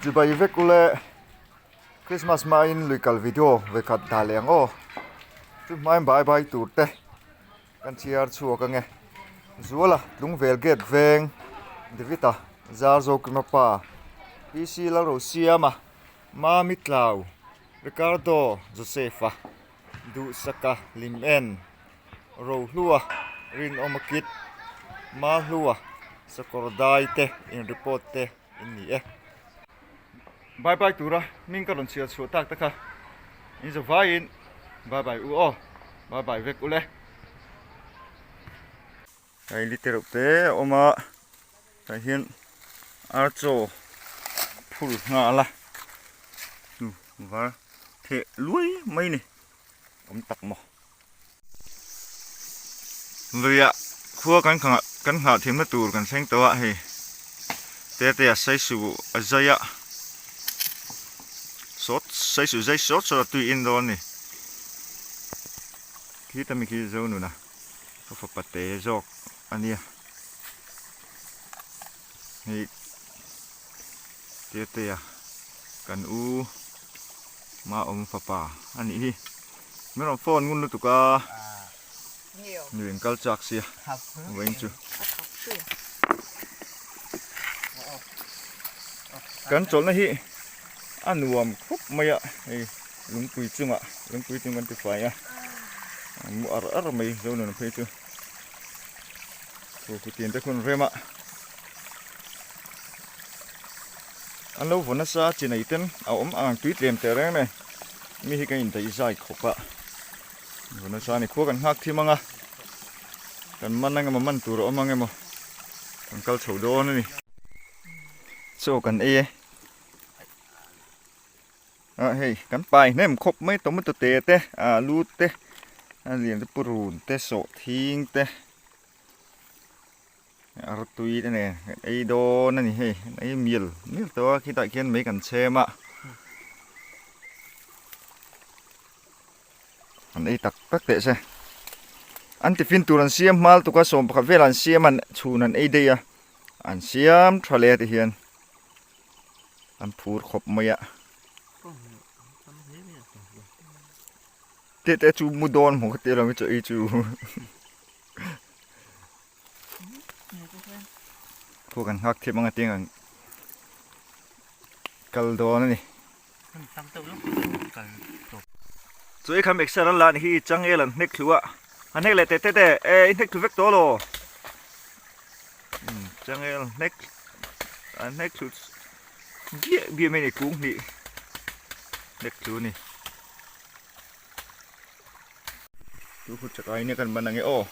Chibai vek ule Christmas hmain lui kal video vekhat dah leh ang aw. Chu hmain bye bye tur te kan chhiar chhuak ange. Zuala Tlungvel Gate veng David-a Zarzokima pa PC Lalrosiama Mami Tlau Ricardo Joseph-a Duhsaka Lim En Rohlua Rinawma Kit Mahlua Sakawr Dai te in report te in ni e. Bye bye tura hming ka rawn chhiar chhuah tak te kha in za vaiin bye bye u aw bye bye vek ule. Hei liter reuh te a awm a tah hian ar chaw phur nghal a hnu var theh luai mai ni awm tak maw. Luiah khua kan kan nghah thimna tur kan thleng tawh a hei tete a saisu a zai a sawt saisu zai sawt sawt a tui in dawn a ni khita mi khi zo nuna ka fapa te zawk a nia hei tete a kan u Maawm fapa a nih hi. Min rawn phone ngun lutuk a, nuih an kal chak sia vawiin chu. Kan chawlhna hi a nuam khawp mai a, hei lungpui chungah lungpui chung kan ti fai a, an mu ar ar mai Zonun phei chu. Kutian te khun rem a, an lo vaw nasa a chinei ten a awm ang tui tlem teh reng mai mi hi kan indaih zai khawp a vaw nasa a ni khua kan nghak thim ang a kan man ang emaw man tur a awm ang emaw kan kal chho dawn a ni chaw kan ei e ah hei kan pai hnem khawp mai tomato te te alu te a lian te purun te sawhthing te. Artui te nen kan ei dawn a ni hei kan ei mial mial tawh a khitah khian mei kan chhem a an ei tak tak teh se an tiffin tur an siam hmal tuk a sawm pakhat velah an siam a chhun an ei daih a an siam tha leh a ti hian an phur khawp mai a teh te chu mu dawn hmuh ka tih lo chu ei chu. Khu kan nghak thim anga tiang ang kal dawn a ni. Chu i kham exer an la ni hi changel an hnek thlu a an hnek leh teh teh teh e i hnek thlu vek tawh lo changel hnek an hnek thlu biah biah mai a ni kung hnih hnek thlu a ni. Tu khu chakai nia kan ban ange aw.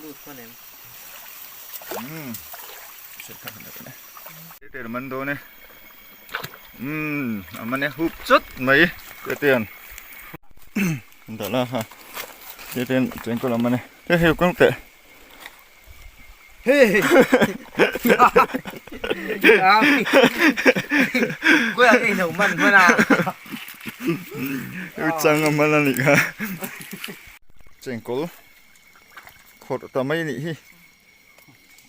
Lut hman em? Um. Te man dawn e. Um, a man e hup chut mai te ten. Kan dah la ha. Te ten chengkawl a man e. Te hei kawng teh. Hey! Kuya cái đầu mặn hơn à? Chang a man a nih kha. Chengkawl khawrh ta mai a nih hi.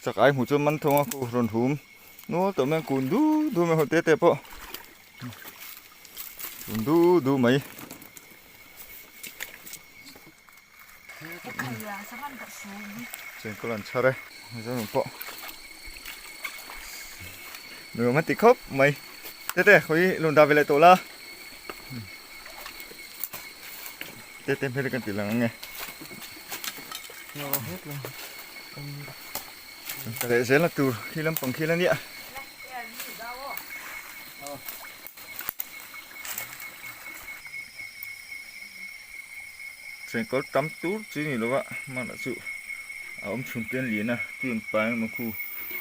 Chak ai hmuh chuan man thawng a ku rawn hum nual tawh mai a kun du du mai a haw te te pawh kun du du mai. Chengkawl an chhar e zawng pawh nuam a ti khawp mai tete khawi lun dah ve leh tawh la tete hmel kan tih lang ang e ka leh zel na tur khi lampang khi la nia. Chengkawl tam tur chi ni lova hmanah chu a awm chhun te an lian a tui an pai emaw khu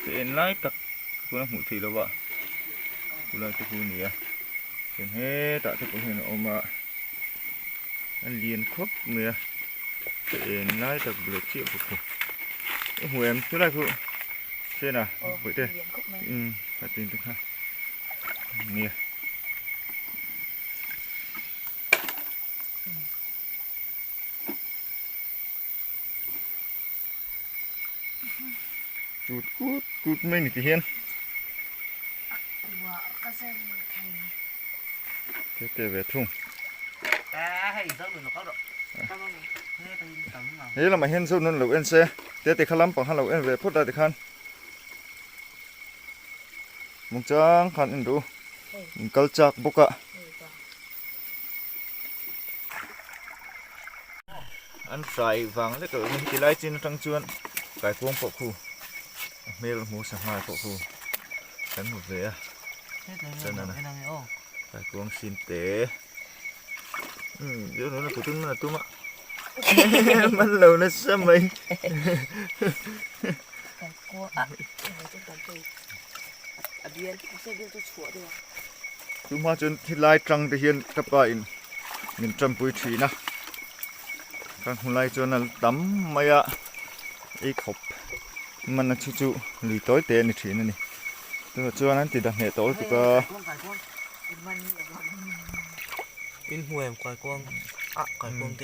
te en lai tak chuan a hmuh theih lova chulai te khu a ni a chuan hetah te pawh hian a awm a a lian khawp mai a te en lai tak bulah chiah bawk khu i hmu em chulai khu chena bawihte umm a tin te kha nia. Tut kut kut mai ni ti hian. Te te ve thung. He lamah hian zo nun lo en se te te kha lampang khan lo en ve phawt a tikhan mungchang khan en duh in kal chak bawk a. An hrai vang lek lo ni tilai chin atang chuan kaikuang pawh khu a hmel hmu sangha pawh khu kan hmu ve a chuan kaikuang sin te umm zir nuna kutun man a tum a man lo nasa mai Chumah chuan thilai tang te hian ka pa in min tanpui thin a kan hmu lai chuan a tam mai a ei khawp man a chu chu lui tawi te a ni thin a ni tunah chuan an ti dah hneh tawh lutuk a.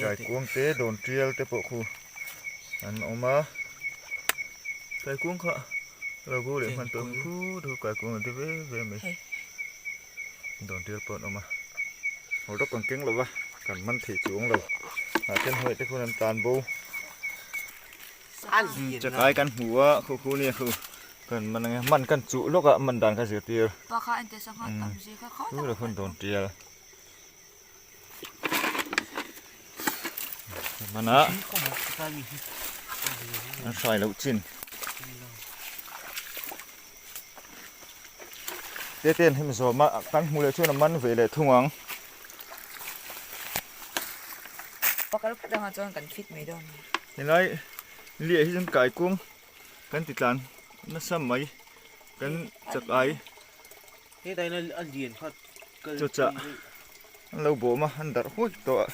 Kaikuang te dawn tial te pawh khu an awm a kaikuang kha lo bo leh hman tawh khu thu kaikuang an ti ve ve mai dawn tial pawh an awm a haw rawk kan keng lo va kan man thei chuang lo ah ten hawih te khuan an tan bo chakai kan hmu a khu khu nia khu kan man ang e man kan chuh lawk a man dan ka zirtir chu la khuan dawn tial. Mana an hrai loh chin te ten hemi zawm a kan hmu leh chuan a man ve leh thung ang. Pakal phat anga chuan kan fit mai dawn. Helai liah hi chuan kaikuang kan ti tlan nasa mai kan chak ai. Chu chah an lo bawm a an darh huai tawh a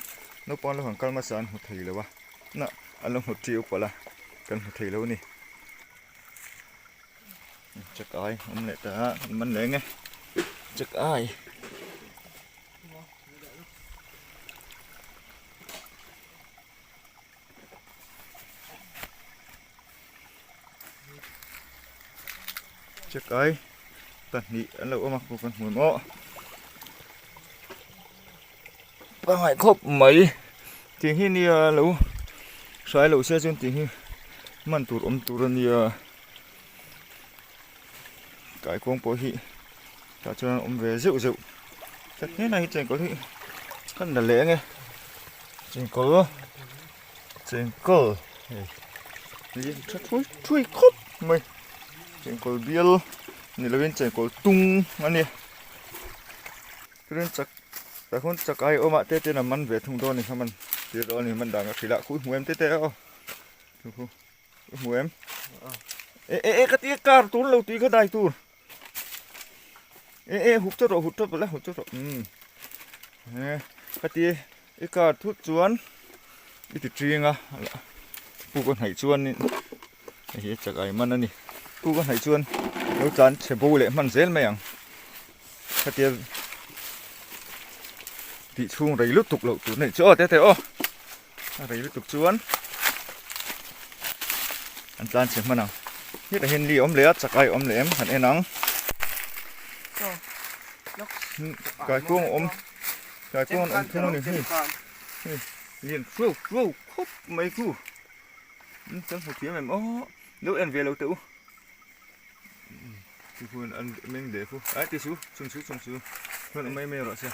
naupang lo han kal hmasa an hmu thei lo a na an lo hmu tiu palh a kan hmu thei lo a ni chak ai awm leh ta a an man leh ang e chak ai. Chakai pahnih an lo awm a khaw kan hmu em aw pangngai khawp mai tiang hi nia lo hrai loh se chuan tiang hi man tur awm tur a nia kaikuang pawh hi tah chuan an awm ve zeuh zeuh tak hnenah hi chengkawl hi kan la leh ang e chengkawl. Chengkawl hei lian tha thui thui khawp mai chengkawl bial ni lovin chengkawl tung a ni chuan chak tah khawn chak ai awm ah te ten a man ve thung dawn a ni kha man tir dawn a ni man dan ka hrilh a khuh i hmu em te te aw chu khu i hmu em e e e ka tia kar tur lo tui kha dai tur e e hup chawt rawh hup chawt rawh le hup chawt rawh umm e ka tia I car thut chuan i ti ṭing a puk a hnaih chuanin hei hi chak ai man a ni puk a hnaih chuan lo tlan chhe bo leh hman zel mai ang khatia tih chhung rei lutuk loh tur neih chu aw tete aw a rei lutuk chuan an tlan chhe hman ang hetah hian li awm leh a chak ai awm leh em han en ang kaikuang awm. Tlai chuan awm thung a ni hei hei lian hruau hruau khawp mai chu kan hmu thiam em aw lo en ve lo teh u ti khuan an meng leh khu ai ti su chhun su chhun su chuan awm mai mai rawh se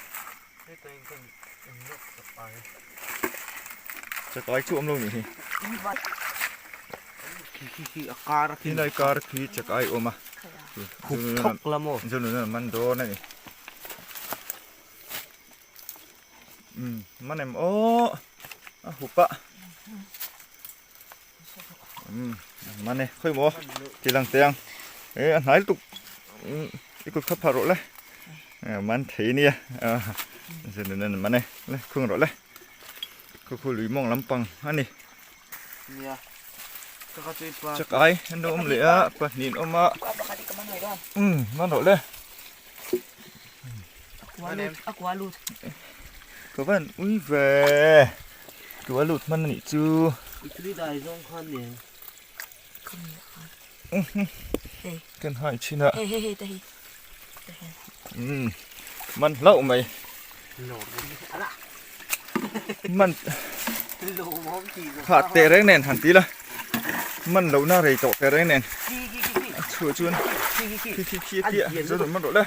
chakai chu awm lo nih hi khi kar khi chakai awm a zunun an man dawn a ni. Umm man em aw a hup a umm man e khawi maw ti lang teh ang e a hnai lutuk umm i kut kha phah rawh le man thei nia zen an man e le khung rawh le khu khu lui mawng lampang a ni chak ai an lo awm leh a pahnih an awm a umm man rawh le. Ka van ui ve kua lut hman anih chu kan hai chin a Umm man hlauh mai. Man kha teh reng nen han ti la man lohna rei tawh teh reng nen a chhuah chuan khi khi khi a tia zawlun man rawh le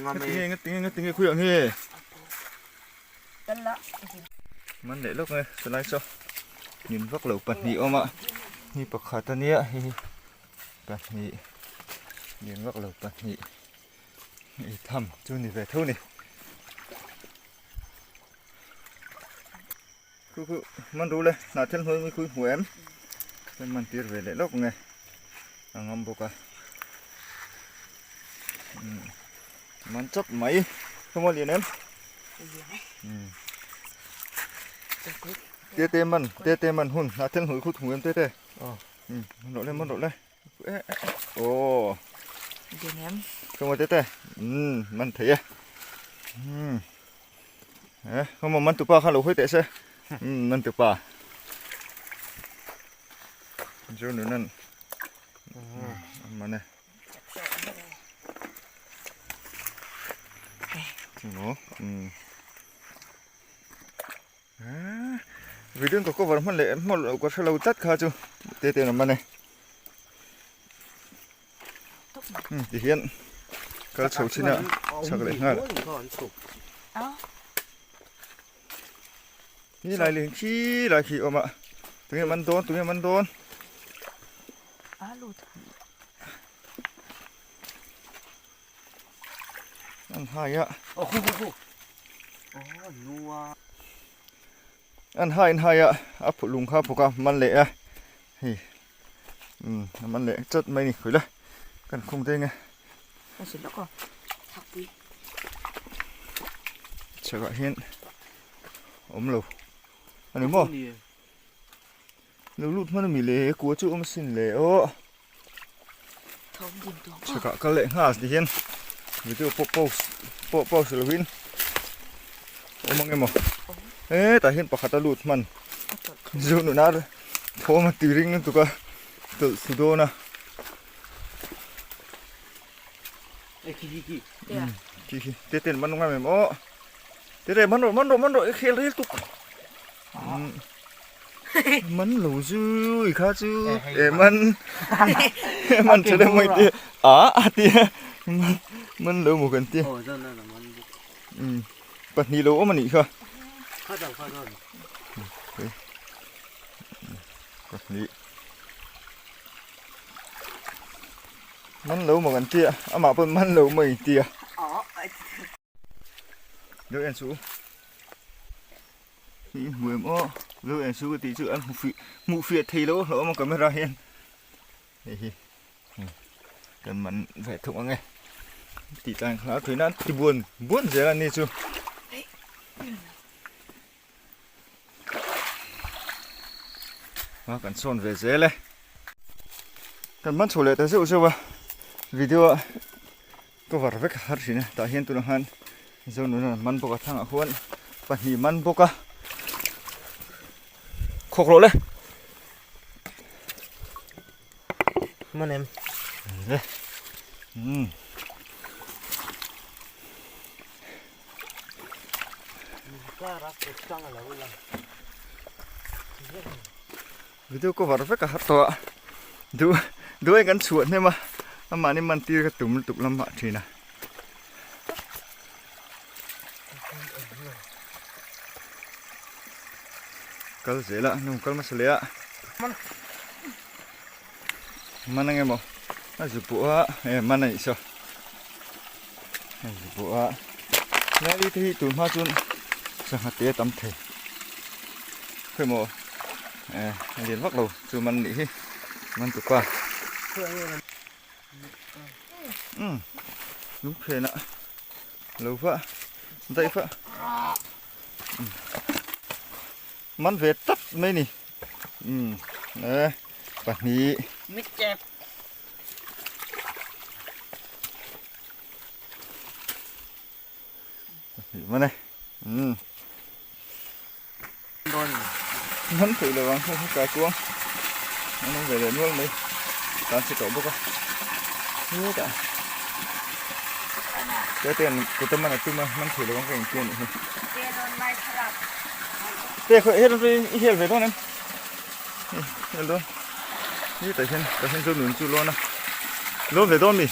ngatinge ngatinge ngatinge khawiah nge man leh lawk nge chulai saw hnim vak lo pahnih awm a hi pakhat ania hei hi pahnih lian vak lo pahnih ei tham chu ni ve tho ni khu khu man ru le hnah thil hnuai mi khui hmu em chuan man tir ve leh lawk nge a ngam bawk a man chawp mai khaw lian em te te man te te man hun hnah thil hnuai khu hmu em te te man rawh le man rawh le Aw. Dinem. Khaw te te. Um man thei e. Um. Eh, khaw man tupa kha lo hoi teh se. Um man tupa. Chu nu nan. Um man e. Chu mo. Um. Video ka cover hman leh hman loh ka hre lo tlat kha chu te te an awm a ni ti hian kal chho chin a chhak leh nghal ni lai leh khi lai khi awm a tunge man dawn tunge man dawn an hai a an hai an hai a a phuh lung kha a phuk a man leh a hei umm a man leh chat mai a ni khawi la kan khung te enge chhakah hian awm lo a ni maw lo lut hman a mi le kua chu awm asin le aw. Chhakah kal leh nghal ti hian video pawh pause pawh pause lovin awm ang emaw hetah hian pakhat a lut hman zu nuna thawm a ti ring lutuk a tawlh thlu dawn a khi khi te ten man ngam em aw te te man rawh man rawh man rawh i khel ril tuk Man lo zui kha chu e man man tha deuh mai te a a ti a man lo maw kan ti um pahnih lo awm a nih kha pahnih man lo maw kan ti a amah pawn man lo mai ti a deuh en suh u. Hi hmu em aw lo en su ka tih chu an hmu fih hmuh fiah thei lo hlauh awm a camera hian hei hi kan man ve thung ang e tih tlai kha a thui nan ti buan buan zel a ni chu a kan sawn ve zel e kan man chho leh ta zeuh zeuh a video a cover vek a har thin a tah hian tunah khan Zonun an man bawk a thangah khuan pahnih man bawk a khawk rawh le man em le um video cover vek a har tawh a duh duh in kan chhuah hnem a amahni man tir ka tum lutuk lamah thin a. Kal zel a hnung kal hmasa leh a man ang emaw a zu pawh a e man a nih saw a zu pawh a lai te hi tun hma chuan sangha te a tam thei khawi maw e a lian vak lo chu man a nih hi man tupa. Umm lungphen ah lo va daih va man ve tlat mai ni umm e pahnih pahnih man e umm Man theih lo ang hei kai kuang an awm ve leh nual mai tan chhe tawh bawk a. Hetah te ten kuta man a tum a man thei lo ang ka inti a nih hi. Te khawi hel chu i hel ve dawn em? Hei hel dawn. Hetah hian tah hian chu nun chu lawn a. Lawn ve dawn mi?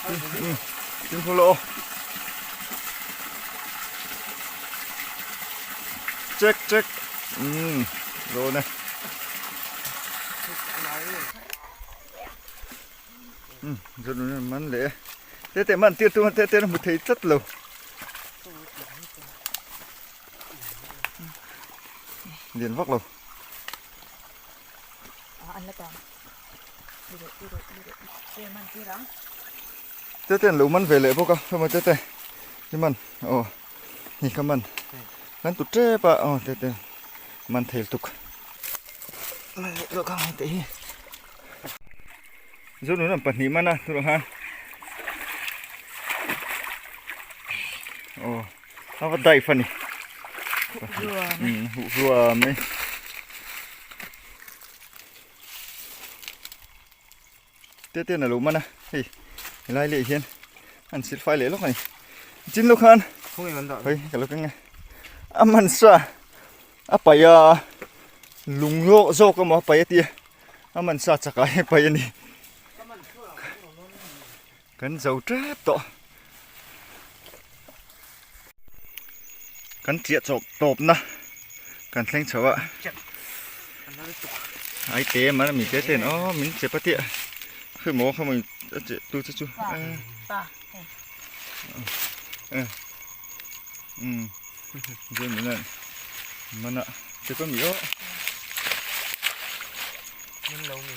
Um fimkhur lo aw. Check check um lawn e. Um zawt nun an man leh e te te man tir tum a te te an hmu thei tlat lo lian vak lo te te an lo man ve leh bawk a hema te te hi man aw hi ka man kan tu tep a aw te te man thei lutuk man leh lawk ang hei te hi Zonun an pahnih man a tunah khan aw a va dive a ni huh hluam mai te ten a lo man a hei helai leh hian an sil fai leh lawk a ni chin lawk khan hei ka lo keng e a man sa a paih a lung zawk zawk emaw a paih a tia a man sa chak ah hian paih a ni kan zo tep tawh kan chiah chawp tawp na kan thleng chho a ai te man mi te ten aw min che patia khi maw kha mai a che tu che chu e um zui min an mana che pa mi aw min lo mi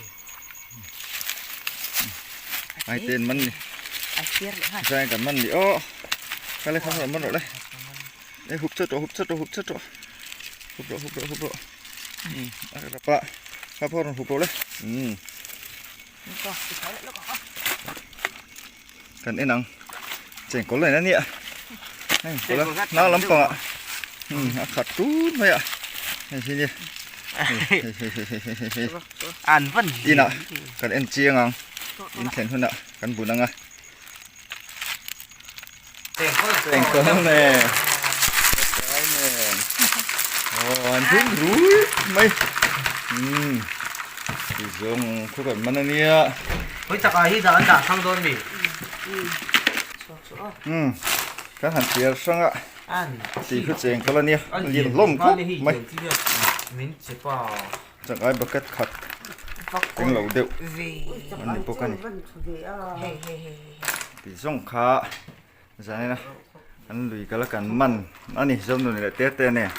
ai ten man ni zai kan man ni aw kale kha man rawh le e hup chat rawh hup chat rawh hup chat rawh hup rawh hup rawh hup rawh um a rapa kha phawr hup rawh le um kan en ang chengkawl nen a nia hei kawla hnang lampangah hmm a khat tun mai a hei hi nia an van inah kan en chiang ang in thlen hunah kan bun ang a chengkawl nen nen aw an thing rui mai hmm ti zawng khu kan man a nia Hawi chakah hi dah an dah hrang dawn mi? Hmm kan han thliar hrang a tih khu chengkawl a nia lian hlawm khawp mai chakai bucket khat englo deuh an ni bawk a ni tih zawng kha zanin a an lui kal a kan man a ni zawm nun leh te te nen.